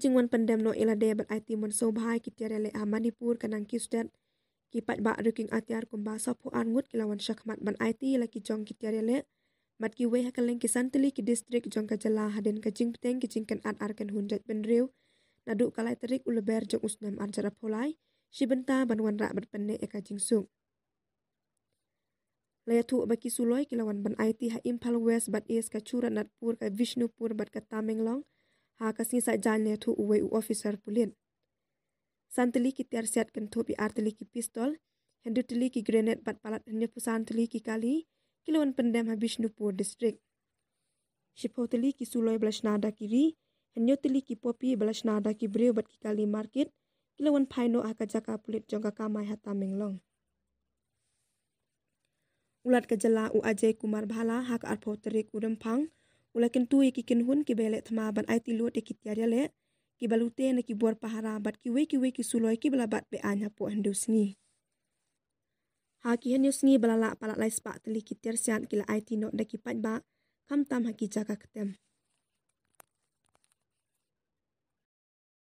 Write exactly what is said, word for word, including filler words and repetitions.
jingwan pyndem noh ïa lade bad aiti mynsiem bha ïa ki tiar ïaleh ha Manipur ka nang ki stet, ki paidbah ruh ki atiar kumba sawphew ar ngut ki la wan shakhmat ban aiti ïa la ki jong ki tiar ïaleh bad kiwei ha kylleng ki san tylli ki district jong ka jylla hadien ka jingpynbteng ki jingkynad ar kynhun jaitbynriew naduh ka lai tarik u Lber jong u snem ar hajar arphew lai, shi bynta ban wanrah bad pynneh ïa ka jingsuk. La ïathuh ba ki suloi ki la wan ban aiti ha Imphal West bad East, ka Churanatpur, ka Bishnupur bad ka Tamenglong. Ha ka sngi Saitjaiñ la ïathuh uwei u officer pulit. San tylli ki tiar siat kynthup ïa ar tylli ki pistol, hynriew tylli ki grenade bad palat hynñiewphew san tylli ki kali ki la wan pyndem ha Bishnupur district. Shiphew tylli ki suloi ba la shna da ki ri, hynñiew tylli ki poppy ba la shna da ki briew bad ki kali markit ki la wan phai noh ha ka jaka pulit jong ka Kamai ha Tamenglong. U Lat ka jylla u Ajay Kumar Bhalla ha ka arphew tarik u Rymphang u la kyntu ïa ki kynhun kiba ïaleh thma ban aiti lut ïa ki tiar ïaleh kiba lute na ki bor pahara bad kiwei kiwei ki suloi kiba la bat beaiñ hapoh hynriew sngi. Ha ki hynñiew sngi ba la lah, palat lai spah tylli ki tiar siat ki la aiti noh da ki paidbah, khamtam ha ki jaka ktem.